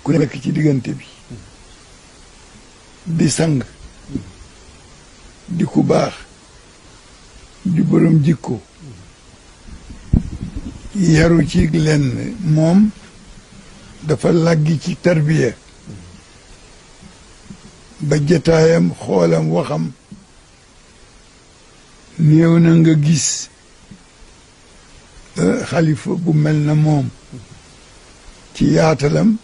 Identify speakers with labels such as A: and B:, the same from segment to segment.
A: ku nekk ci diggante bi di sang di ku baax di borom jikko yaru ci lenn moom dafa laggi ci tarbiya ba jataayam xoolam waxam néew na nga gis xalifa bu mel na moom ci yaatalam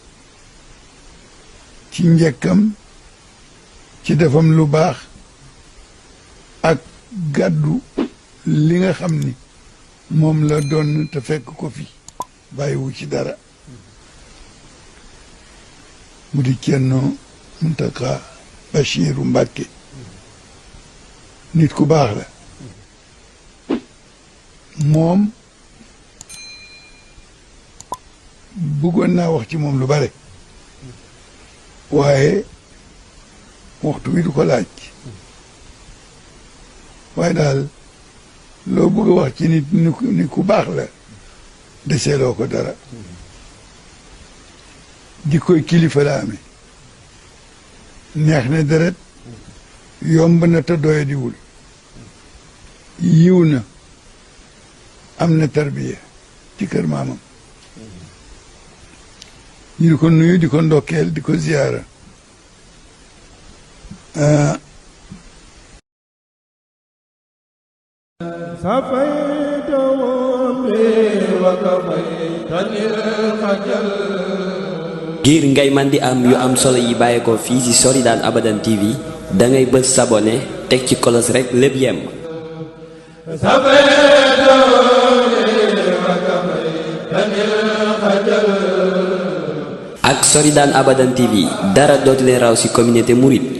A: ci njëkkam ci defam lu baax ak gàddu li nga xam ni moom la doon te fekk ko fi bàyyiwu ci dara mu di Ceerno Muntaxa Bachiru Mbàkke nit ku baax la moom bëggoon naa wax ci moom lu bare waaye waxtu wi du ko laaj waaye daal loo bëgg a wax ci nit ni ku baax la deseeloo ko dara jikkoy kilifa la amee neex na deret yomb na te doyadiwul yiw na am na tarbiya ci kër maamam ñu di ko nuyu di ko ndokkeel di ko ziyaara
B: ngir ngay man di am yu am solo yi bàyyeekoo fii ci Soridane Abadan TV dangay bës s'abonné teg ci kolos rekk lépp yem. ak Soridane Abadan TV dara dootu leen raw ci communauté mouride.